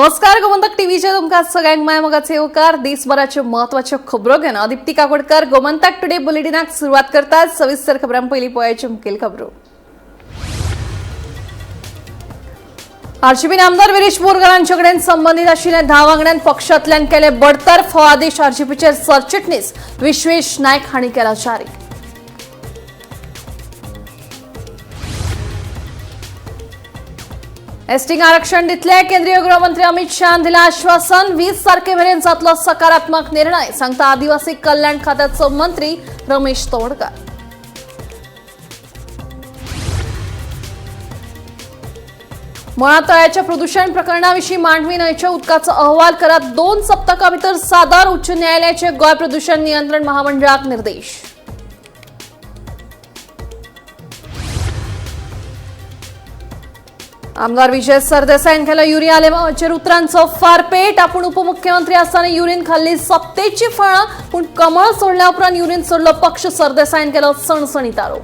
नमस्कार, गोमंतक टीव्हीचे तुमकां सगळ्यांक माय मोगाचे येवकार. देशभराच्यो महत्वाच्यो खबरो घेवन हांव दीप्ती काकोडकर गोमंतक टुडे बुलेटिनाक सुरवात करतात. सविस्तर खबरां पयलीं पळयाच्यो मुखेल खबरो. आरजीपीन आमदार विरेश बोरकर हांचे कडेन संबंदीत आशिल्ल्या 10 वांगड्यान पक्षांतल्यान केले बडतर्फ. हो आदेश आरजीपीचे सरचिटणीस विश्वेश नायक हांणी केला जारी. एसटींक आरक्षण दितले, केंद्रीय गृहमंत्री अमित शहान दिला आश्वासन. 20 तारखे मेरेन जातलो सकारात्मक निर्णय, सांगता आदिवासी कल्याण खात्याचो मंत्री रमेश तोडकर. मळा तळ्याच्या प्रदूषण प्रकरणाविषयी मांडवी न्हंयच्या उदकाचो अहवाल करात 2 सप्तकां भितर सादर. उच्च न्यायालयाचे गोंय प्रदूषण नियंत्रण महामंडळाक निर्देश. आमदार विजय सरदेसाईन केला युरी आलेमावाचेर उतरांचो फारपेट. आपूण उपमुख्यमंत्री असताना युरीन खाल्ली सत्तेची फळां, पूण कमळ सोडल्या उपरांत युरीन सोडलो पक्ष. सरदेसाईन केलो सणसणीत आरोप.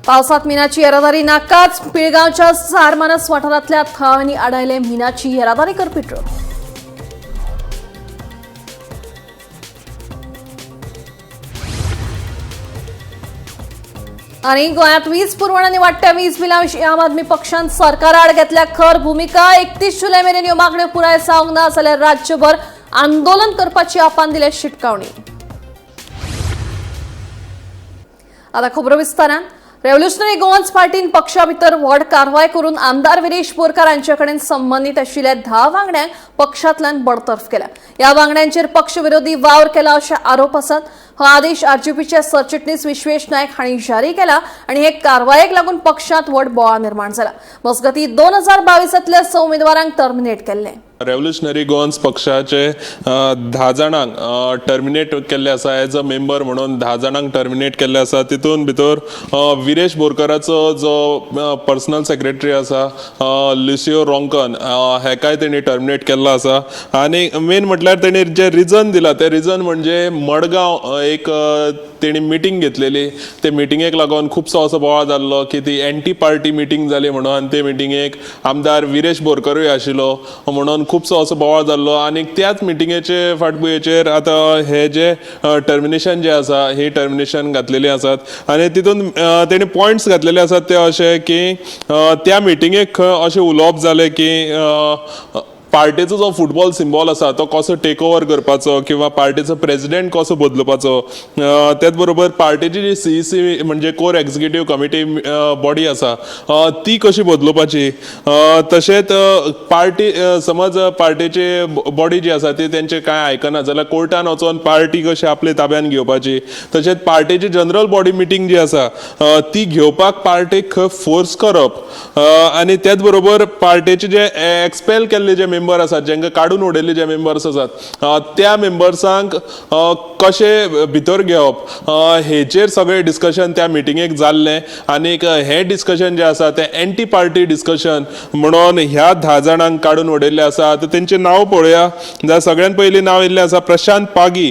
पावसात मिनाची येरादारी नाकाच. पिळगावच्या सारमानस वाठारांतल्या थळाव्यांनी आडायले मिनाची येरादारी करपी ट्रक. आणि गोंयांत वीज पुरवण आनी वाडट्या वीज बिलां विशीं आम आदमी पक्षान सरकाराआड घेतल्या खर भुमिका. 31 जुलय मेरेन ह्यो मागण्यो पुराय जावंक ना जाल्यार राज्यभर आंदोलन करपाची आपान दिल्या शिटकावणी. आता खबरो विस्तारान. रेव्होल्युशनरी गोवन्स पार्टीन पक्षा भितर व्हड कारवाय करून आमदार विरेश बोरकार हांचे कडेन संबंदीत आशिल्ल्या 10 वांगड्यांक पक्षांतल्यान बडतर्फ केला. ह्या वांगड्यांचेर पक्ष विरोधी वावर केला अशे आरोप आसात. हो आदेश आरजीपीचे सरचिटणीस विश्वेश नायक हांणी जारी केला आनी हे कारवायेक लागून पक्षांत व्हड बोवाळ निर्माण जाला. मजगतीं 2022तल्या 6 उमेदवारांक टर्मिनेट केल्ले. रेव्होल्युशनरी गोवन्स पक्षाचे 10 जाणांक टर्मिनेट केल्ले आसा. एज अ मेंबर म्हणून 10 जाणांक टर्मिनेट केल्ले आसा. तितून भितर विरेश बोरकराचो जो पर्सनल सेक्रेटरी आसा लुसियो रोंकन हेकाय तेणी टर्मिनेट केल्लो आसा. आनी मेन म्हटल्यार तेणी जे रिजन दिला ते रिजन म्हणजे मडगांव एक तेणी मिटींग घेतलेली, ते मिटिंगेक लागून खुबसो असो बोवाळ जाल्लो की ती एंटी पार्टी मिटींग जाली म्हणून, आनी ते मिटिंगेक आमदार विरेश बोरकरूय आशिल्लो म्हणून खुबसो असो बोवाळ जाल्लो. आनी त्याच मिटिंगेचे फाटभुंयेचेर आतां हे जे टर्मिनेशन जे आसा ही टर्मिनेशन घातलेली आसात. आनी तितून तेणी पॉयंट्स घातलेले आसात ते अशे की त्या मिटिंगेक खंय अशें उलोवप जालें की पार्टेचो जो फुटबॉल सिम्बॉल आसा तो कसो टेक ओवर करपाचो किंवा पार्टेचो प्रेजिडेंट कसो बदलपाचो, त्याच बरोबर पार्टेची जी सीईसी म्हणजे कोर एक्झिक्युटीव कमिटी बॉडी आसा ती कशी बदलुपाची, तशेंच पार्टी समज पार्टेची बॉडी जी आसा ती तेंचे कांय आयकना जाल्यार कोर्टान वचोन पार्टी कशी आपले ताब्यान घेवपाची, तशेंच पार्टेची जनरल बॉडी मिटींग जी आसा ती घेवपाक पार्टेक खंय फोर्स करप, आनी त्याच बरोबर पार्टेचे जे एक्सपेल केल्ले जे मेंबर आसात, जेंका काडून उडयल्ले जे मेंबर्स आसात त्या मेंबर्सांक कशें भितर घेवप हेचेर सगळें डिस्कशन त्या मिटिंगेक जाल्लें. आनीक हें डिस्कशन जें आसा तें एंटी पार्टी डिस्कशन म्हणून ह्या 10 जाणांक काडून उडयल्लें आसा. आतां तेंचें नांव पळोवया जाल्यार सगळ्यान पयलीं नांव येयल्लें आसा प्रशांत पागी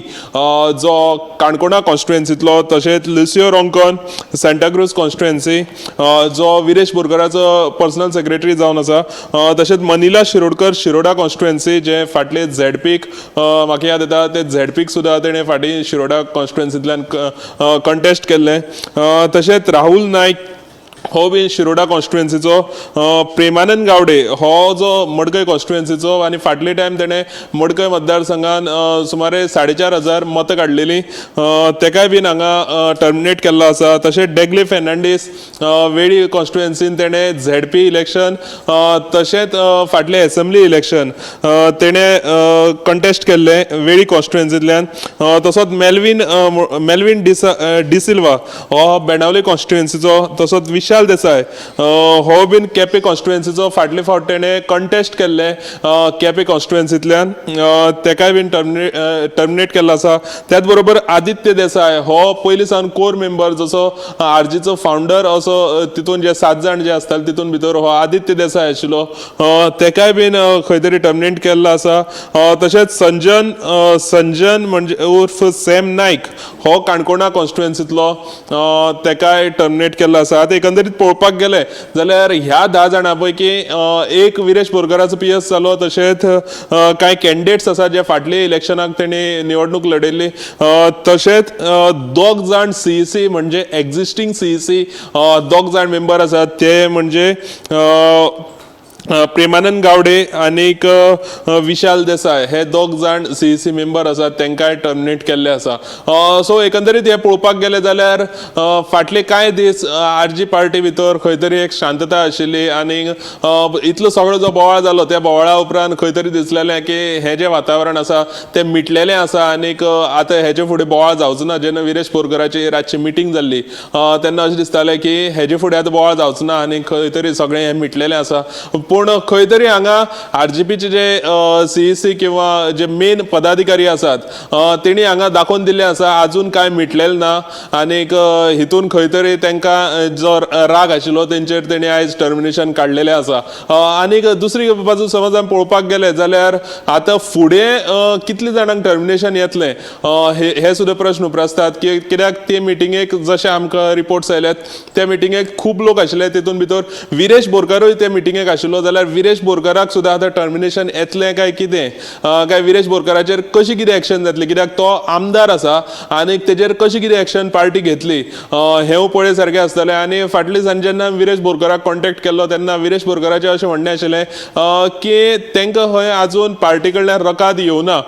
जो काणकोणा कॉन्स्टिट्युएन्सींतलो, तशेंच लुसियो रोंकन सांताक्रूज कॉन्स्टिट्युएन्सी जो विरेश बोरकराचो पर्सनल सेक्रेटरी जावन आसा, तशेंच मनिला शिरोडकर शिरोडा कॉन्स्टिट्युएन्सी जे फाटले झेडपीक म्हाका याद येता ते झेडपीक सुद्दां तेणें फाटीं शिरोडा कॉन्स्टिट्युएन्सींतल्यान कंटेस्ट केल्लें, तशेंच राहुल नायक हो बी शिरोडा कॉन्स्टिट्युएन्सीचो, प्रेमानंद गावडे हो जो मडकय कॉन्स्टिट्युएन्सीचो आनी फाटले टायम तेणें मडकय मतदारसंघान सुमारे 4,500 मतां काडलेलीं, तेकाय बीन हांगा टर्मिनेट केल्लो आसा. तशेंच डेगले फेर्नांडीस वेळी कॉन्स्टिट्युएन्सीन तेणें झेडपी इलेक्शन तशेंच फाटलें एसेंब्ली इलेक्शन तेणें कंटेस्ट केल्लें वेळी कॉन्स्टिट्युएन्सींतल्यान, तसोच मेल्वीन डिसिल्वा हो बेणावली कॉन्स्टिट्युएन्सीचो, तसोच विशाल देसाय हो बीन केपे कॉन्स्टिट्युएन्सीचो, फाटले फावट तेणें कंटेस्ट केल्ले केपे कॉन्स्टिट्युएन्सींतल्यान, तेकाय बीन टर्मिनेट केल्लो आसा. त्याच बरोबर आदित्य देसाय हो पयलीं सावन कोर मेंबर जसो आरजीचो फावंडर असो तितून जे 7 जाण जे आसताले तितून भितर हो आदित्य देसाय आशिल्लो, तेकाय बीन खंय तरी टर्मिनेट केल्लो आसा. तशेंच संजन म्हणजे उर्फ सॅम नायक हो काणकोणा कॉन्स्टिट्युएन्सींतलो, तेकाय टर्मिनेट केल्लो आसा. आतां एकंदरीत पळोवपाक गेले जाल्यार ह्या 10 जाणां पैकी एक विरेश बोरकराचो पीएस जालो, तशेंच कांय कॅन्डिडेट्स आसा जे फाटले इलेक्शनाक तेणी निवडणूक लढयल्ली, तशेंच 2 जाण सीईसी म्हणजे एक्झिस्टींग सीईसी 2 जाण मेंबर आसात, ते म्हणजे प्रेमानंद गावडे आनीक विशाल देसाय हे 2 जाण सीईसी मेंबर आसात, तांकांय टर्मिनेट केल्ले आसा. सो एकंदरीत हे पळोवपाक गेले जाल्यार फाटले कांय दीस आरजी पार्टी भितर खंय तरी एक शांतता आशिल्ली आनीक इतलो सगळो जो बोवाळ जालो त्या बोवाळा उपरांत खंय तरी दिसलेलें की हें जें वातावरण आसा तें मिटलेलें आसा आनीक आतां हेजे फुडें बोवाळ जावचो ना. जेन्ना विरेश बोरकराची रातची मिटींग जाल्ली तेन्ना अशें दिसतालें की हेजे फुडें आतां बोवाळ जावचो ना आनी खंय तरी सगळें हें मिटलेलें आसा. पूण खंय तरी हांगा आरजीपीचे जे सीईसी किंवा जे मेन पदाधिकारी आसात तेणी हांगा दाखोवन दिल्लें आसा आजून कांय मिटलेलें ना आनीक हितून खंय तरी तांकां जो राग आशिल्लो तेंचेर तेणी आयज टर्मिनेशन काडलेलें आसा. आनीक दुसरी बाजू समज आमी पळोवपाक गेले जाल्यार आतां फुडें कितले जाणांक टर्मिनेशन येतलें हे सुद्दां प्रश्न उप्रासतात की कित्याक ते मिटिंगेक जशे आमकां रिपोर्ट्स आयल्यात त्या मिटिंगेक खूब लोक आशिल्ले, तितून भितर विरेश बोरकरूय ते मिटिंगेक आशिल्लो जाल्यार विरेश बोरकराक सुद्दां आतां टर्मिनेशन येतलें काय कितें, काय विरेश बोरकराचेर कशी कितें एक्शन जातली, कित्याक तो आमदार आसा आनी तेजेर कशी कितें एक्शन पार्टी घेतली हें पळय सारकें आसतलें. आनी फाटले दिसान जेन्ना विरेश बोरकराक कॉन्टेक्ट केल्लो तेन्ना विरेश बोरकराचें अशें म्हणणें आशिल्लें की तांकां खंय आजून पार्टी कडल्यान रकाद येवना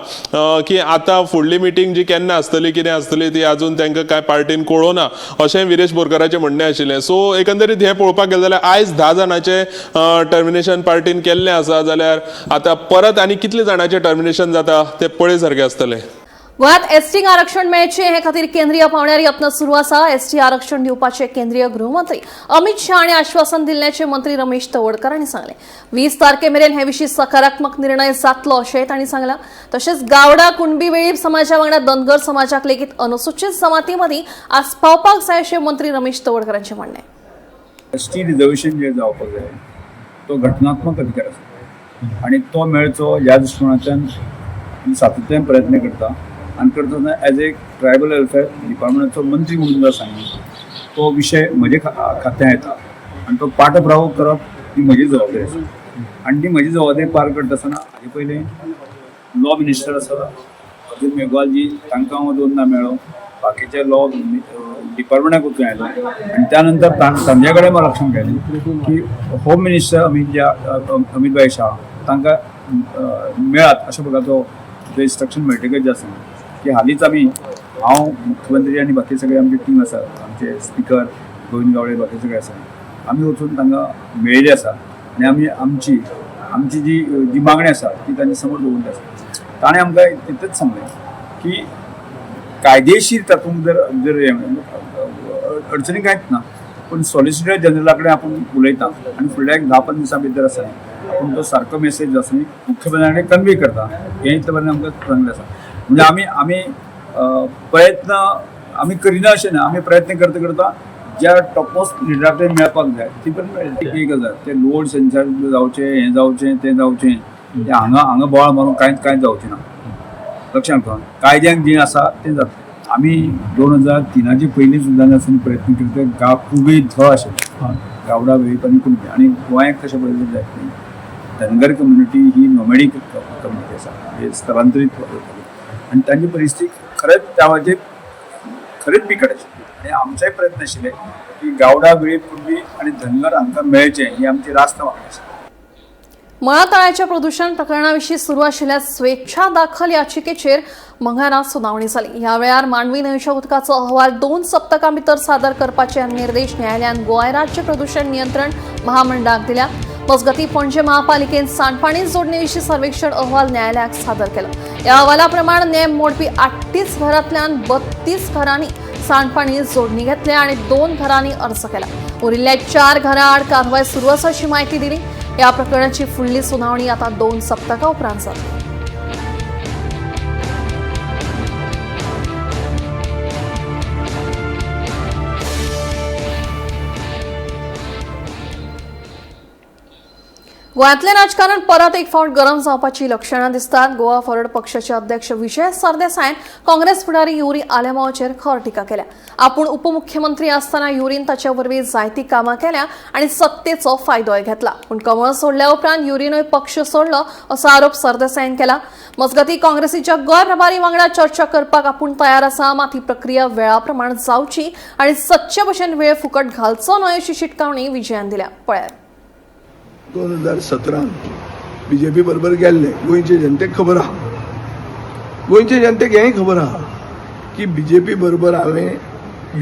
की आतां फुडली मिटींग जी केन्ना आसतली कितें आसतली ती आजून तांकां कांय पार्टीन कळोवना अशें विरेश बोरकराचें म्हणणें आशिल्लें. सो एकंदरीत हें पळोवपाक गेलें जाल्यार आयज 10 जाणांचें टर्मिनेशन पार्टीन केल्लें आसा जाल्यार आतां परत आनी कितले जाणांचें टर्मिनेशन जाता तें पळय सारकें आसतलें. गोंयांत एसटींक आरक्षण मेळचें हे खातीर केंद्रीय पांवड्यार यत्न सुरू आसा. एसटी आरक्षण दिवपाचें केंद्रीय गृहमंत्री अमित शाह हांणी आश्वासन दिल्ल्याचें मंत्री रमेश तवडकर हांणी सांगलें. 20 तारखे मेरेन हे विशीं सकारात्मक निर्णय जातलो अशेंय तांणी सांगलां. तशेंच गावडा कुणबी वेळीप समाजा वांगडा धनगर समाजाक लेगीत अनुसूचित जमाती मदीं आस्पावपाक जाय अशें मंत्री रमेश तवडकर हांचें म्हणणें. एसटी रिजर्वेशन जे जावपाक जाय तो घटनात्मक अधिकार आसा आनी तो मेळचो ह्या दृश्टिकोनांतल्यान सातत्यान प्रयत्न करता आनी करतना एज ए ट्रायबल वेलफेअर डिपार्टमेंटाचो मंत्री म्हणून जर सांगली तो विशय म्हजे खात्यान येता आनी तो पाठपुरावो करप ही म्हजी जबाबदारी आसा आनी ती म्हजी जबाबदारी पार करता आसतना हाजे पयलीं लॉ मिनिस्टर आसा अर्जून मेघवालजी तांकां हांव 2दा मेळ्ळो, बाकीचे लॉ डिपार्टमेंटाक वचून आयलो आनी त्या नंतर तांचे कडेन म्हाका लक्षांत केलें की होम मिनिस्टर अमित भाई शाह तांकां मेळात अशें प्रकारचो इन्स्ट्रक्शन मेळटकच जें आसा की हालींच आमी हांव मुख्यमंत्री आनी बाकी सगळे आमची टीम आसा, आमचे स्पिकर गोविंद गावडे बाकी सगळे आसा, आमी वचून तांकां मेळिल्ले आसा आनी आमी आमची आमची जी जी मागणी आसा ती तांच्या समोर दवरिल्ली आसा. ताणें आमकां तितलेंच सांगलें की कायदेशीर तातूंत जर जर अडचणी कांयच ना, पूण सॉलिसिटर जनरला कडेन आपूण उलयता आनी फुडल्या एक 10-15 दिसां भितर आसा आपूण तो सारको मेसेज जो आसा न्ही मुख्यमंत्र्या कडेन कन्वे करता हें इतलें पर्यंत आमकां सांगलें आसा. म्हणजे आमी आमी प्रयत्न आमी करिना अशें ना, आमी प्रयत्न करता करता ज्या टॉपमोस्ट लिडरा कडेन मेळपाक जाय ती पण मेळ्ळी. एक गजाल ते लोड सेन्सर जावचें, हें जावचें, तें जावचें, तें हांगा हांगा बोवाळ मारून कांयच कांयच जावचें ना. लक्षांत ठेवा, कायद्यान जें आसा तें जातलें. आमी 2003 पयलीं सुद्दां आसतना प्रयत्न केले ते गांव कुबे ध आशिल्ले गावडा वेळीप आनी कुणबी आनी गोंयाक कशें पळयलें जायत न्ही, धनगर कम्युनिटी ही नॉमेडीक कम्युनिटी आसा, हे स्थलांतरीत वताली आनी तांची परिस्थिती खरेंच त्या वेळाचेर खरेंच बिकट आशिल्ली आनी आमचेय प्रयत्न आशिल्ले की गावडा वेळीप कुणबी आनी धनगर हांकां मेळचें ही आमची रास्त मागणी आसा. मळा तळ्याच्या प्रदूषण प्रकरणाविशीं सुरू आशिल्ल्या स्वेच्छा दाखल याचिकेचेर मंगळारा सुनावणी जाली. ह्या वेळार मांडवी न्हंयच्या उदकाचो अहवाल 2 सप्तकां भितर सादर करपाचे निर्देश न्यायालयान गोंय राज्य प्रदूषण नियंत्रण महामंडळाक दिल्या. मजगतीं पणजे महापालिकेन सांडपाणी जोडणे विशीं सर्वेक्षण अहवाल न्यायालयाक सादर केलो. ह्या अहवाला प्रमाण नेम मोडपी 38 घरांतल्यान 32 घरांनी सांडपाणी जोडणी घेतल्या आनी 2 घरांनी अर्ज केला. उरिल्ल्या 4 घरां आड कारवाय सुरू आसा अशी म्हायती दिली. या प्रकरणाची फुडली सुनावणी आता 2 सप्तकां उपरांत जातली. गोंयांतलें राजकारण परत एक फावट गरम जावपाची लक्षणां दिसतात. गोवा फॉरवर्ड पक्षाचे अध्यक्ष विजय सरदेसायन काँग्रेस फुडारी युरी आलेमांवाचेर खर टिका केल्या. आपूण उपमुख्यमंत्री आसतना युरीन ताचे वरवीं जायतीं कामां केल्या आनी सत्तेचो फायदोय घेतला, पूण कमळ सोडल्या उपरांत युरीनूय पक्ष सोडलो असो आरोप सरदेसायन केला. मजगतीं काँग्रेसीच्या गोंय प्रभारी वांगडा चर्चा करपाक आपूण तयार आसा, मात ही प्रक्रिया वेळा प्रमाण जावची आनी सदचे भशेन वेळ फुकट घालचो न्हय अशी शिटकावणी विजयान दिल्या. पळयात. 2017 बी जे पी बरोबर गेल्ले गोंयचे जनतेक खबर आहा, गोंयचे जनतेक हेंय खबर आहा की बी जे पी बरोबर हांवें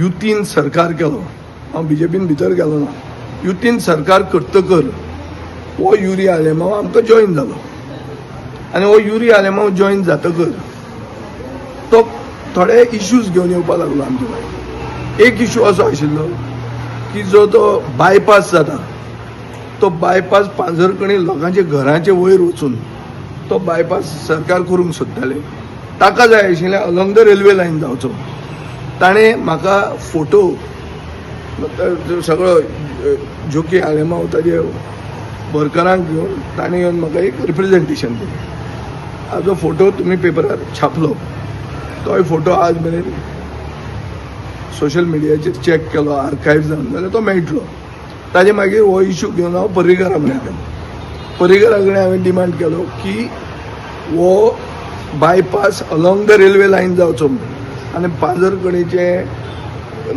युतीन सरकार केलो. हांव बी जे पीन भितर गेलो ना. युतीन सरकार करतकर हो युरी आलेमांव आमकां जॉयन जालो आनी हो युरी आलेमांव जॉयन जातकर तो थोडे इश्यूज घेवन येवपाक लागलो आमचे कडेन. एक इश्यू असो आशिल्लो की जो तो बायपास जाता तो बायपास पांजरकणी लोकांच्या घराचे वयर वचून तो बायपास सरकार करूंक सोदताले. ताका जाय आशिल्लें अलॉंग the railway line जावचो. ताणें म्हाका फोटो सगळो जोकी आलेमांव ताजे वर्करांक घेवन ताणें येवन म्हाका एक रिप्रेजेंटेशन दिलें. हाजो फोटो तुमी पेपरार छापलो, तोय फोटो आज मेरेन सोशल मिडियाचेर चॅक केलो, आर्कायव जावन जाल्यार तो मेळटलो. ताजे मागीर हो इशू घेवन हांव पर्रीकारा कडेन गेलो. पर्रीकारा कडेन हांवें डिमांड केलो की हो bypass along the railway line जावचो म्हणून आनी पांजरकणीचे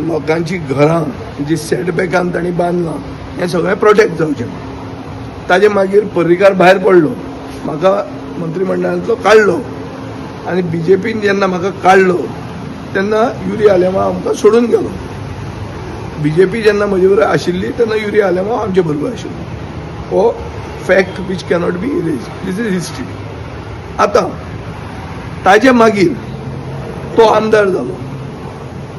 लोकांची घरां जी सेटबॅकान तांणी बांदलां हें सगळें प्रोटेक्ट जावचें. ताजे मागीर पर्रीकार भायर पडलो, म्हाका मंत्रिमंडळांतलो काडलो आनी बी जे पीन जेन्ना म्हाका काडलो तेन्ना युरी आलेमांव आमकां सोडून गेलो. बी जे पी जेन्ना म्हजे बरोबर आशिल्ली तेन्ना युरी आलेमांव आमचे बरोबर आशिल्लो. हो fact which cannot be erase, this is history. आतां ताजे मागीर तो आमदार जालो,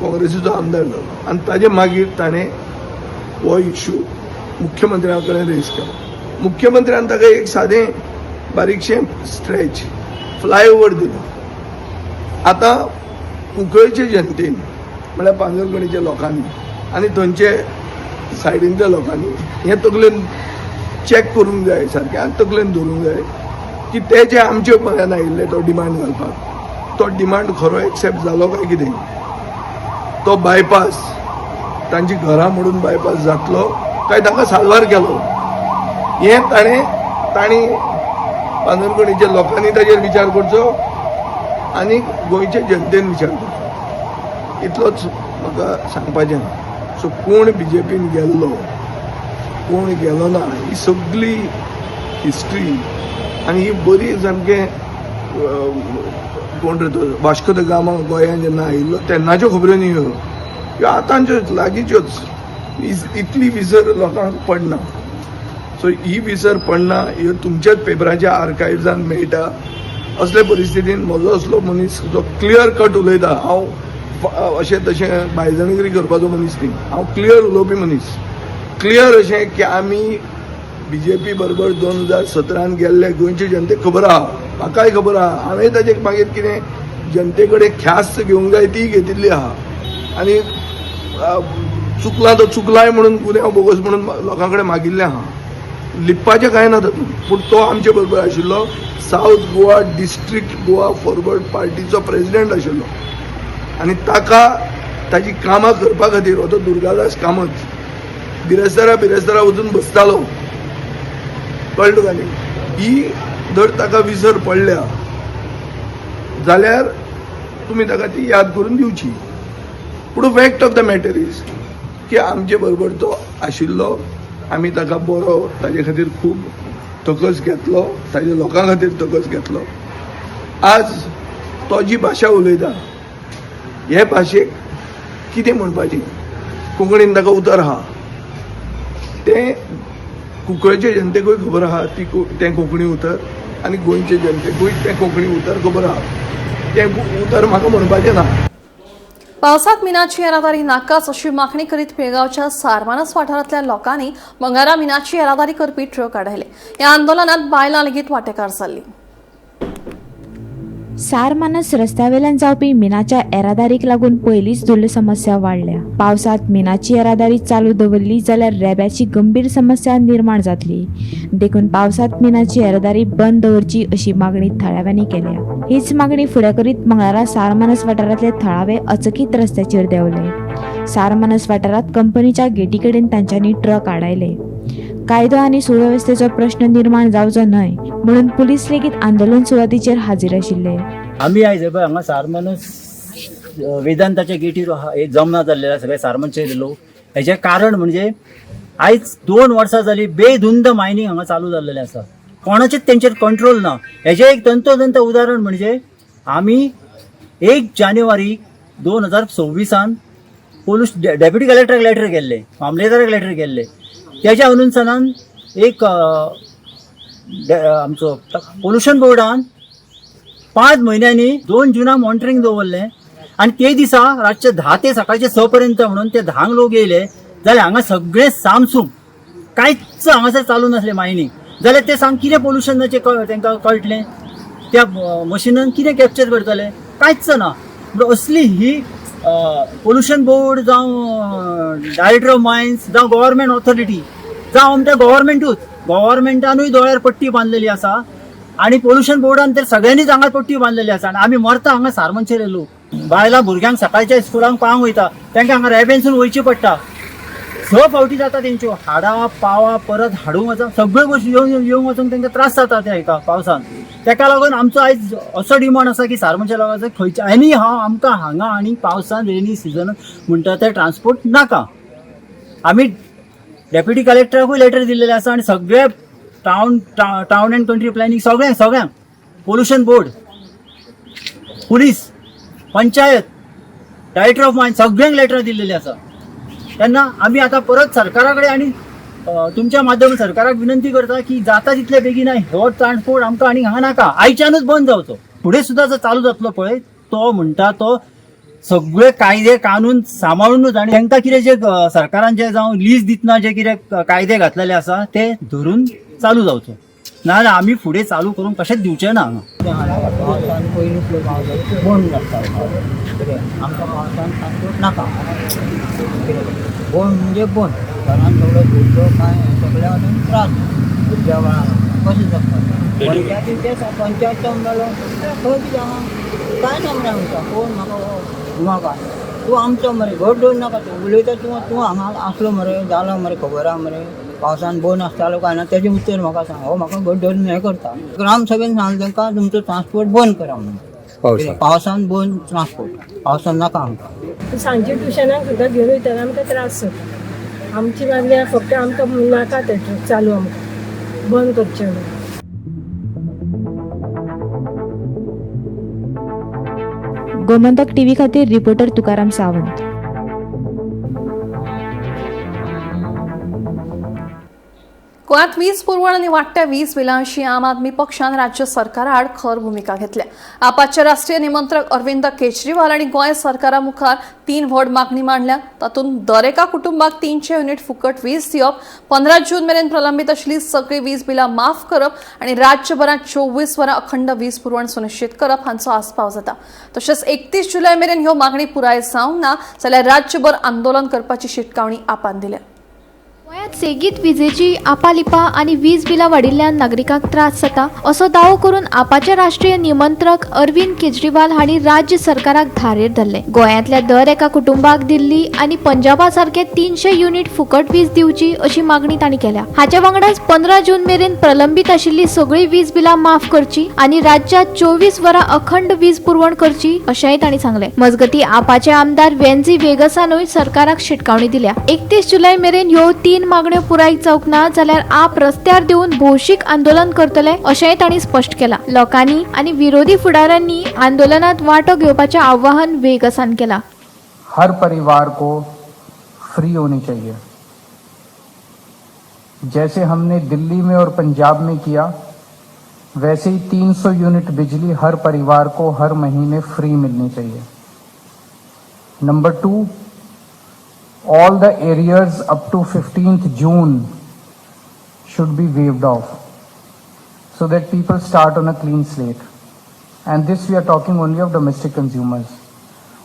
काँग्रेसीचो आमदार जालो आनी ताजे मागीर ताणें हो इशू मुख्यमंत्र्या कडेन रेज केलो. मुख्यमंत्र्यान ताका एक सादें बारीकशें स्ट्रेच फ्लायओवर दिलो. आतां कुंकळचे जनतेन म्हळ्यार पांजरकणीच्या लोकांनी आनी थंयचे सायडींतल्या लोकांनी हें तकलेन चॅक करूंक जाय सारकें आनी तकलेन धरूंक जाय की ते जे आमचे पर्यंत आयिल्ले तो डिमांड घालपाक, तो डिमांड खरो एक्सेप्ट जालो काय कितें, तो बायपास तांची घरां मोडून बायपास जातलो काय तांकां साल्वार केलो, हें ताणें तांणी पांजरकणीच्या लोकांनी ताजेर विचार करचो आनी गोंयचे जनतेन विचार करचो. इतलोच म्हाका सांगपाचें आहा. सो कोण बी जे पीन गेल्लो कोण गेलो ना ही सगळी हिस्ट्री आनी ही बरी सामकें कोण रे तो वास्को the Gama गोंयांत जेन्ना आयिल्लो तेन्नाच्यो खबऱ्यो न्ही ह्यो, ह्यो आतांच्यो लागींच्योच. इतली विसर लोकांक पडना. सो ही विसर पडना, ह्यो तुमच्याच पेपराच्या आर्कायव्सान मेळटा. असले परिस्थितीन म्हजो असलो मनीस जो क्लियर कट उलयता, हांव अशें तशें बायजणगिरी करपाचो मनीस न्ही, हांव क्लियर उलोवपी मनीस. क्लियर अशें की आमी बी जे पी बरोबर 2017 गेल्ले गोंयचे जनतेक खबर आहा, म्हाकाय खबर आहा. हांवें ताजे मागीर कितें जनते कडेन ख्यास्त घेवंक जाय ती घेतिल्ली आहा आनी चुकलां तो चुकलाय म्हणून गुन्यांव बोगस म्हणून लोकां कडेन मागिल्लें आहा. लिपपाचें कांय ना तातूंत. पूण तो आमचे बरोबर आशिल्लो, south Goa district Goa forward पार्टीचो प्रेजिडेंट आशिल्लो आनी ताका ताजी कामां करपा खातीर हो तो दुर्गादास कामत बिरेस्तारा बिरेस्तारा वचून बसतालो. कळ्ळें तुका न्ही? ही जर ताका विसर पडल्या जाल्यार तुमी ताका ती याद करून दिवची. पूण fact of the matter is की आमचे बरोबर तो आशिल्लो, आमी ताका बरो ताजे खातीर खूब तकस घेतलो, ताजे लोकां खातीर तकस घेतलो. आज तो जी भाशा उलयता हे भाशेक कितें म्हणपाचें, कोंकणीन ताका उतर आहा तें कुंकळचे जनतेकूय खबर आहा ती तें कोंकणी उतर आनी गोंयचे जनतेकूय तें कोंकणी उतर खबर आहा. तें उतर म्हाका म्हणपाचें ना. पावसात मिनाची येरादारी नाकाच अशी मागणी करीत पिळगांवच्या सारमानस वाठारांतल्या लोकांनी मंगळारा मिनाची येरादारी करपी ट्रक आडायले. ह्या आंदोलनात बायलां लेगीत वांटेकार जाल्लीं. सारमानस रस्त्यावेल्यान जावपी मिनाच्या येरादारीक लागून पयलींच धुल्ल समस्या वाडल्या. पावसांत मिनाची येरादारी चालू दवरली जाल्यार रेब्याची गंभीर समस्या निर्माण जातली, देखून पावसांत मिनाची येरादारी बंद दवरची अशी मागणी थळाव्यांनी केल्या. हीच मागणी फुडें करीत मंगळारा सारमानस वाठारांतले थळावे अचकीत रस्त्याचेर देंवले. सारमानस वाठारांत कंपनीच्या गेटी कडेन तांच्यांनी ट्रक आडायले. कायदो आनी सुवेवस्थेचो प्रश्न निर्माण जावचो न्हय म्हणून पुलीस लेगीत आंदोलन सुवातीचेर हाजीर आशिल्ले. आमी आयज हे पळय हांगा सारमानस वेदांताच्या गेटीर हे जमना जाल्ले आसा सगळे सारमानचे लोक. हेजें कारण म्हणजे आयज 2 वर्सां जाली बेधुंद मायनींग हांगा चालू जाल्लेलें आसा. कोणाचेच तेंचेर कंट्रोल ना. हेजें एक तंतोतंत उदाहरण म्हणजे आमी 1 जानेवारी 2026 पोलूस डेप्युटी कलेक्टराक लेटर केल्ले, मामलेदाराक लेटर केल्ले. तेज्या अनुसारान एक आमचो पोल्युशन बोर्डान 5 म्हयन्यांनी 2 जुना मॉनिटरींग दवरलें आनी ते दिसा रातचे 10 ते सकाळचे 6 पर्यंत म्हणून ते 10 लोक येयले जाल्यार हांगा सगळें सामसूम कांयच हांगासर चालू नासलें मायनींग. जाल्यार ते सांग कितें पोल्युशनाचें तांकां कळटलें, त्या मशिनान कितें कॅप्चर करतले, कांयच ना. म्हणून असली ही पोल्युशन बोर्ड जावं डायरेक्टर ऑफ मायन्स जावं गव्हर्मेंट ऑथॉरिटी जावं आमच्या गव्हर्मेंटूच, गव्हर्मेंटानूय दोळ्यार पट्टी बांदलेली आसा आनी पोल्युशन बोर्डान तर सगळ्यांनीच हांगा पट्टी बांदलेली आसा. आनी आमी मरता हांगा सारमानशेले लोक, बायलां भुरग्यांक सकाळच्या स्कुलांक पावंक वयता तांकां हांगा रेबेनसून वयचें पडटा. 6 फावटी जाता तेंच्यो, हाडा पावा परत हाडूंक वचूंक सगळ्यो गोश्टी येवन येवंक वचूंक तांकां त्रास जाता त्या हेका पावसान. तेका लागून आमचो आयज असो डिमांड आसा की सारमानच्या लोकांचो खंयच्या आनी हांव आमकां हांगा आनी पावसान रेनी सिजन म्हणटा ते ट्रान्सपोर्ट नाका. आमी डेप्युटी कलेक्टराकूय लेटर दिल्लेले आसा आनी सगळे टावन अँड कंट्री प्लॅनिंग सगळ्यांक सगळ्यांक pollution board, police, panchayat, director of mine सगळ्यांक लेटर दिल्लेली आसा. तेन्ना आमी आतां परत सरकारा कडेन आनी तुमच्या माध्यम सरकाराक विनंती करता की जाता तितले बेगीन हो ट्रान्सपोर्ट आमकां आनी हांगा नाका, आयच्यानूच बंद जावचो. फुडें सुद्दां जर चालू जातलो पळय तो म्हणटा तो सगळे कायदे कानून सांबाळुनूच आनी तांकां कितें जे सरकारान जे जावं लीज दितना जे कितें कायदे घातलेले आसा ते धरून चालू जावचो, नाजाल्यार आमी फुडें चालू करूंक कशेंच दिवचे ना हांगा. पावसान पयलीं पावसाचो बंद आसता कितें आमकां पावसान ट्रान्सपोर्ट नाका, कितें बंद म्हणजे बंद. घरान सगळो धुल्लो काय सगळ्या वटेन त्रास भुरग्या बाळांक कशें जगता. पंचायती तेच पंचायत मेलो खंय कितें आहा कांय ना मरे आमकां कोण म्हाका म्हाका तूं आमचो मरे घट दवर नाका, तूं उलयता तूं तूं हांगा आसलो मरे जालो मरे खबर आहा मरे पावसान बंद आसतालो काय ना तेजें उत्तर म्हाका सांग. हो म्हाका घट धरून हें करता. ग्रामसभेन सांगलें तांकां तुमचो ट्रान्सपोर्ट बंद करा म्हणून, पावसान बंद ट्रान्सपोर्ट, पावसान नाका आमकां. सांजचे ट्युशनाक सुद्दां घेवन वयतना आमकां त्रास जाता. आमची मागणी फक्त आमकां नाका ते ट्रक चालू आमकां बंद करचें म्हणून. गोमंतक टीव्ही खातीर रिपोर्टर तुकाराम सावंत. गोंयांत वीज पुरवण आनी वाडट्या वीज बिलांशी आम आदमी पक्षान राज्य सरकारा आड खर भुमिका घेतल्या. आपाचे राष्ट्रीय निमंत्रक अरविंद केजरीवाल आनी गोंय सरकारा मुखार 3 व्हड मागणी मांडल्या. तातूंत दरेका कुटुंबाक 300 युनिट फुकट वीज दिवप, 15 जून मेरेन प्रलंबीत आशिल्ली सगळी वीज बिलां माफ करप आनी राज्यभरांत 24 वरां अखंड वीज पुरवण सुनिश्चित करप हांचो आस्पाव जाता. तशेंच 31 जुलय मेरेन ह्यो मागणी पुराय जावंक ना जाल्यार राज्यभर आंदोलन करपाची शिटकावणी आपान दिल्या. गोंयांत सेगीत विजेची आपालिपा आनी वीज बिलां वाडिल्ल्यान नागरिकांक त्रास जाता असो दावो करून आपाचे राष्ट्रीय निमंत्रक अरविंद केजरीवाल हांणी राज्य सरकाराक धारेर धरले. गोंयांतल्या दर एका कुटुंबाक दिल्ली आनी पंजाबा सारके 300 युनिट फुकट वीज दिवची अशी मागणी तांणी केल्या. हाच्या वांगडाच 15 जून मेरेन प्रलंबीत आशिल्ली सगळी वीज बिलां माफ करची आनी राज्यात 24 वरां अखंड वीज पुरवण करची अशेंय तांणी सांगलें. मजगती आपाचे आमदार वेन्झी वेगसानूय सरकाराक शिटकावणी दिल्या. 31 जुलय मेरेन ह्यो 3 मागण्यो पुराय जावंक ना जाल्यार आप रस्त्यार देवन भौशीक आंदोलन करतले अशेंय तांणी स्पश्ट केलां. लोकांनी आनी विरोधी फुडाऱ्यांनी आंदोलनात वांटो घेवपाचें आवाहन वेगसान केलां. हर परिवार को फ्री होनी चाहिए, जैसे हमने दिल्ली में और पंजाब में किया वैसे ही 300 यूनिट बिजली हर परिवार को हर महीने फ्री मिलनी चाहिए. Number 2, all the arrears up to 15th June should be waived off so that people start on a clean slate. And this we are talking only of domestic consumers.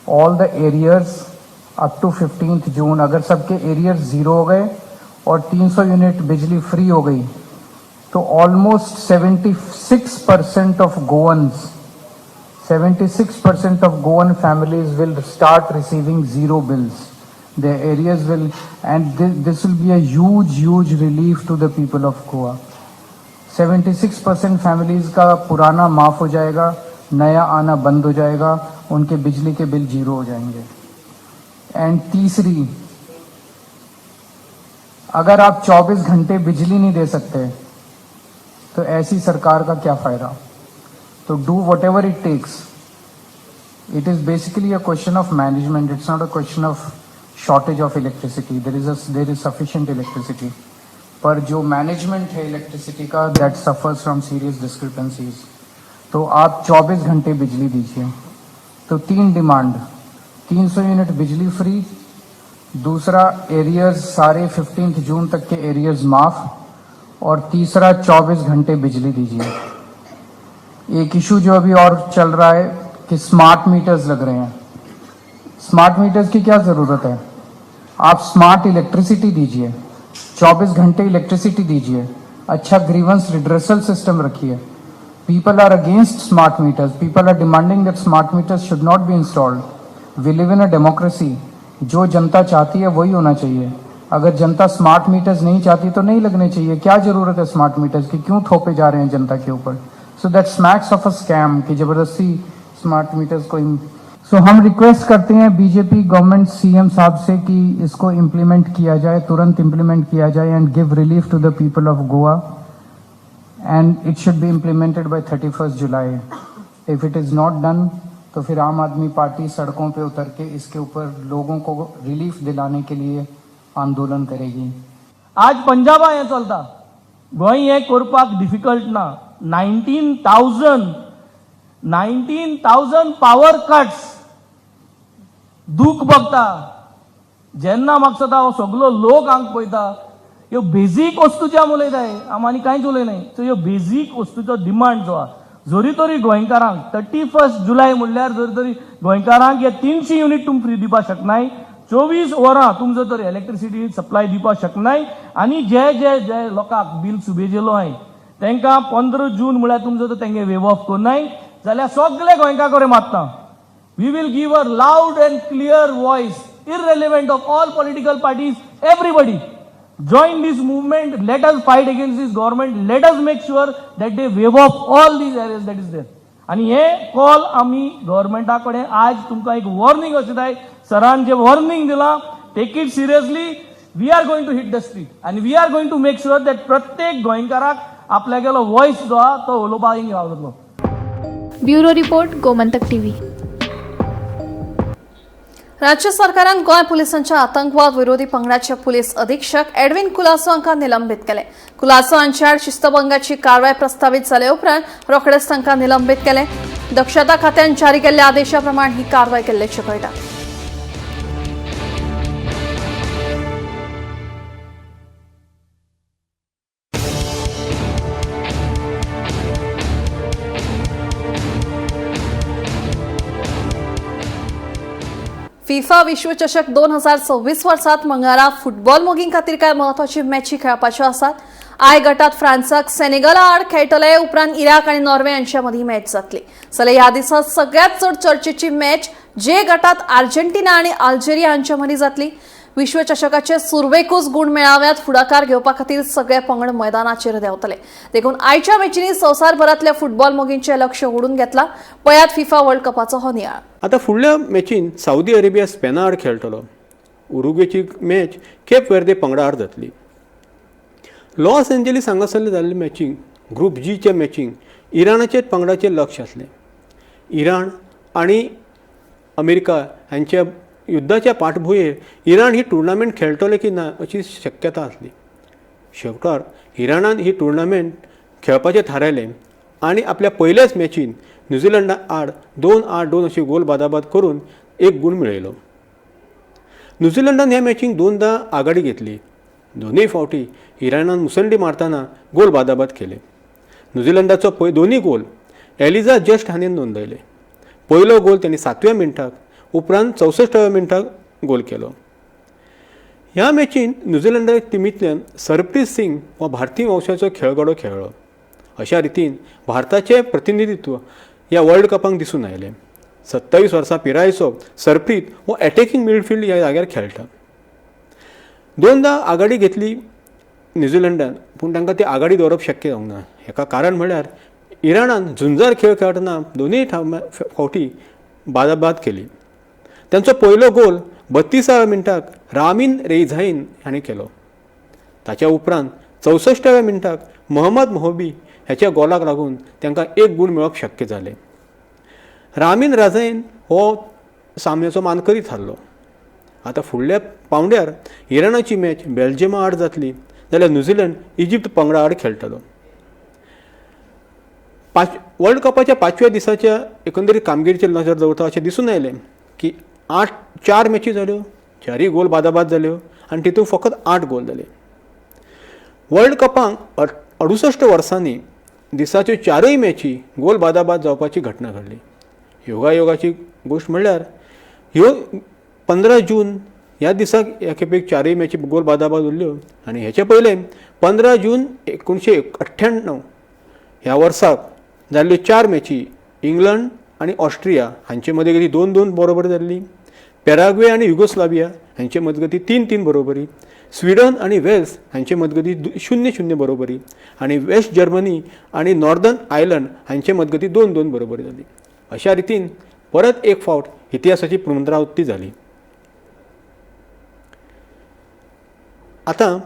All the arrears up to 15th June, अगर सबके arrears zero हो गए और 300 unit बिजली free हो गई, तो almost 76% of Goans, 76% of Goan families will start receiving zero bills. Their arrears will, and this will be a huge, huge relief to the people of Goa. 76% families का पुराना माफ हो जाएगा, नया आना बंद हो जाएगा, उनके बिजली के बिल जीरो हो जाएंगे। एंड तीसरी, अगर आप 24 घंटे बिजली नहीं दे सकते तो ऐसी सरकार का क्या फायदा? तो do whatever it takes. It is basically a question of management. It's not a question of shortage of electricity. There is sufficient electricity, पर जो मैनेजमेंट है इलेक्ट्रिसिटी का, that suffers from serious discrepancies. तो आप 24 घंटे बिजली दीजिए। तो तीन डिमांड: 300 यूनिट बिजली free, दूसरा arrears, सारे 15 जून तक के एरियर्स माफ और तीसरा 24 घंटे बिजली दीजिए। एक इशू जो अभी और चल रहा है कि स्मार्ट मीटर्स लग रहे हैं। स्मार्ट मीटर्स की क्या ज़रूरत है? आप स्मार्ट इलेक्ट्रिसिटी दीजिए, 24 घंटे इलेक्ट्रिसिटी दीजिए, अच्छा ग्रीवेंस रिड्रेसल सिस्टम रखिए। People are against smart meters. People are demanding that smart meters should not be installed. We live in a democracy. जो जनता चाहती है वही होना चाहिए। अगर जनता स्मार्ट मीटर्स नहीं चाहती तो नहीं लगने चाहिए। क्या जरूरत है स्मार्ट मीटर्स की? क्यों थोपे जा रहे हैं जनता के ऊपर? So that smacks of a scam कि जबरदस्ती स्मार्ट मीटर्स को। सो हम रिक्वेस्ट करते हैं बीजेपी गवर्नमेंट, सीएम साहब से कि इसको इम्प्लीमेंट किया जाए, तुरंत इम्प्लीमेंट किया जाए and give relief to the people of Goa, and it should be implemented by 31st July. If it is not done, तो फिर आम आदमी पार्टी सड़कों पे उतर के इसके ऊपर लोगों को रिलीफ दिलाने के लिए आंदोलन करेगी। आज पंजाबा हें चलता, गोंय हें करपाक डिफिकल्ट ना। 19,000, 19,000 power cuts. दूख बघता जेन्ना म्हाका दिसता हो सगलो लोक हांगा पळयता। ह्यो बेजीक वस्तूची आमी उलयताय, आमी आनी कांयच उलयनाय। सो ह्यो बेजीक वस्तूचो डिमांड जो आहा, जरी तरी गोंयकारांक 31 जुलय म्हणल्यार जरी तरी गोंयकारांक हे 300 युनीट तुमी फ्री दिवपाक शकनाय, 24 वरां तुमचो तर इलेक्ट्रिसिटी सप्लाय दिवपाक शकनाय आनी जे जे जे लोकांक बील सुबेजेलो आहाय तांकां 15 जून म्हळ्यार तुमचो तर तेंगे वेव ऑफ करनाय जाल्यार सगळे गोंयकार कडेन मागता, we will give a loud and clear voice, irrelevant of all political parties. Everybody join this movement. Let us fight against this government. Let us make sure that they waive off all these arrears that is there. आणि हे call आमी गव्हर्मेंटा कडेन आज तुमकां एक warning अशें जाय। सरान जे वॉर्निंग दिलां, take it seriously. We are going to hit the street आनी we are going to make sure that प्रत्येक गोंयकाराक आपल्यागेलो वॉयस जो आहा तो उलोवपाक गावतलो। Bureau report, Gomantak TV. राज्य सरकारान गोंय पुलिसांच्या आतंकवाद विरोधी पंगडाचे पुलीस अधीक्षक एडविन कुलासो हांकां निलंबीत केले। कुलासो हांच्या आड शिस्तभंगाची कारवाय प्रस्तावीत जाले उपरांत रोखडेच तांकां निलंबीत केले। दक्षता खात्यान जारी केल्ल्या आदेशा प्रमाण ही कारवाय केल्ल्याचें कळटा। फिफा विश्वचषक 2026 वर्सात मंगळारा फुटबॉल मोगीं खातीर कांय म्हत्वाची मॅची खेळपाच्यो आसात। I गटात फ्रांसाक सेनेगला आड खेळटले, उपरांत इराक आनी नॉर्वे हांच्या मदीं मॅच जातली, जाल्यार ह्या दिसा सगळ्यात चड चर्चेची मॅच जे गटात आर्जेंटिना आनी अल्जेरिया हांच्या मदीं जातली। विश्वचषकाचे सुरवेकूच गूण मेळाव्यात फुडाकार घेवपा खातीर सगळे पंगड मैदानाचेर देंवतले। देखून आयच्या मॅचींनी संवसारभरांतल्या फुटबॉल मोगींचें लक्ष ओडून घेतला। पळयात फिफा वर्ल्ड कपाचो हो नियाळ। आतां फुडल्या मॅचीन सावदी अरेबिया स्पेना आड खेळटलो। उरुग्वेची मॅच केप वेर्दे पंगडा आड जातली। लॉस एंजलीस हांगासरले जाल्ले मॅचींक, ग्रूप जीच्या मॅचींक इराणाचेच पंगडाचेर लक्ष आसलें। इराण आनी अमेरिका हांच्या युद्धाच्या पाठभुंयेर इराण ही टुर्नामेंट खेळटले की ना अशी शक्यता आसली। शेवटार इराणान ही टुर्नामेंट खेळपाचें थारायलें आनी आपल्या पयल्याच मॅचीन न्युझिलंडा आड 2-8-2 अशी गोल बादाबाद करून एक गूण मेळयलो। न्युझिलंडान ह्या मॅचींक दोनदा आघाडी घेतली। दोनूय फावटी इराणान मुसंडी मारतना गोल बादाबाद केले। न्युझिलंडाचो पय दोनूय गोल एलिजा जस्ट हांणी नोंदयले. पयलो गोल त्यांनी 7व्या मिनटाक, उपरांत 64व्या मिनटाक गोल केलो. ह्या मॅचीन न्यूझीलंडा टिमींतल्यान सरप्रीत सिंग हो भारतीय वंशाचो खेळगडो खेळ्ळो. अशा रितीन भारताचें प्रतिनिधित्व ह्या वर्ल्ड कपाक दिसून आयलें. 27 वर्सां पिरायेचो सरप्रीत हो एटॅकिंग मिडफिल्ड ह्या जाग्यार खेळटा. दोनदा आघाडी घेतली न्यूझीलंडान, पूण तांकां ती आघाडी दवरप शक्य जावंक ना. हेका कारण म्हळ्यार इराणान झुंजार खेळ खेळटना दोनूय फावटी बादाबाद केली. तांचो पयलो गोल 32व्या मिनटाक रामीन रेझाईन हाणें केलो. ताच्या उपरांत 64व्या मिनटाक मोहम्मद मोहबी ह्याच्या गोलाक लागून तांकां 1 गूण मेळप शक्य जालें. रामीन राजाईन हो सामन्याचो मानकरी थारलो. आतां फुडल्या पावंड्यार इराणाची मॅच बेल्जियमा आड जातली जाल्यार न्यूझीलंड इजिप्त पंगडा आड खेळटलो. वर्ल्ड कपाच्या 5व्या दिसाच्या एकंदरीत कामगिरीचेर नजर दवरता अशें दिसून आयलें की 4 मॅची जाल्यो, 4 गोल बादाबाद जाल्यो आनी तितूंत फकत 8 गोल जाले. वर्ल्ड कपांक 68 वर्सांनी दिसाच्यो 4 मॅची गोल बादाबाद जावपाची घटना घडली. योगायोगाची गोश्ट म्हणल्यार ह्यो 15 जून ह्या दिसाक ह्या खेपेक 4 मॅची गोल बादाबाद उरल्यो आनी हेचे पयलें 15 जून 1998 ह्या वर्साक जाल्ल्यो 4 मॅची इंग्लंड आनी ऑस्ट्रिया हांचे मदगती 2-2 बरोबर जाल्ली, पॅराग्वे आनी युगोस्लाविया हांचे मजगती 3-3 बरोबरी, स्विडन आनी वेल्स हांचे मजगती 0-0 बरोबरी आनी वेस्ट जर्मनी आनी नॉर्दर्न आयर्लंड हांचे मजगती 2-2 बरोबरी जाली. अशा रितीन परत एक फावट इतिहासाची पुनरावृत्ती जाली. आतां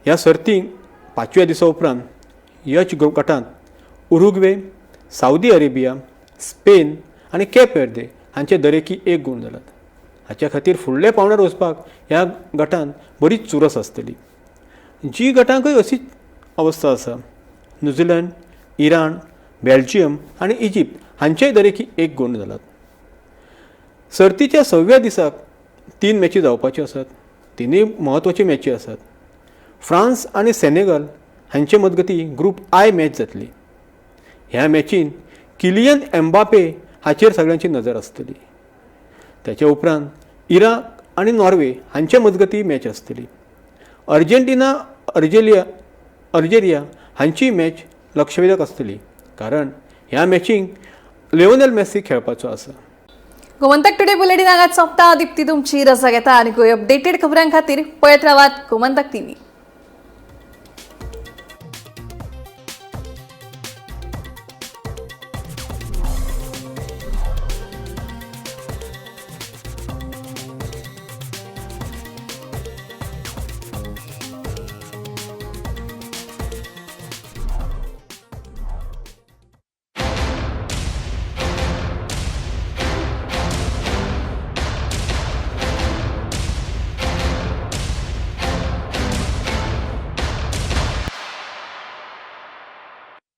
ह्या सर्तींक 5व्या दिसा उपरांत यच गटांत उरुग्वे, सावदी अरेबिया, स्पेन आनी केप वेर्दे हांचे दरेकी 1 गूण जाल्यात. हाच्या खातीर फुडल्या पावंड्यार वचपाक ह्या गटांत बरीच चुरस आसतली. जी गटांकय अशीच अवस्था आसा. न्यूझीलंड, इराण, बेल्जियम आनी इजिप्त हांचेय दरेकी 1 गूण जाल्यात. सर्तीच्या 6व्या दिसाक 3 मॅची जावपाच्यो आसात. 3 म्हत्वाच्यो मॅची आसात. फ्रांस आनी सेनेगल हांचे मजगती ग्रूप I match जातली. ह्या मॅचीन किलियन एम्बापे हाचेर सगळ्यांची नजर आसतली. त्याच्या उपरांत इराक आनी नॉर्वे हांचे मजगती मॅच आसतली. अर्जेंटिना अल्जेरिया हांची मॅच लक्षवेधक आसतली, कारण ह्या मॅचींक लिओनेल मेसी खेळपाचो आसा. गोमंतक टुडे बुलेटिन हांगा सोंपता. दीप्ती तुमची रजा घेता आनी अपडेटेड खबरां खातीर पळयत रावात गोमंतक टीव्ही.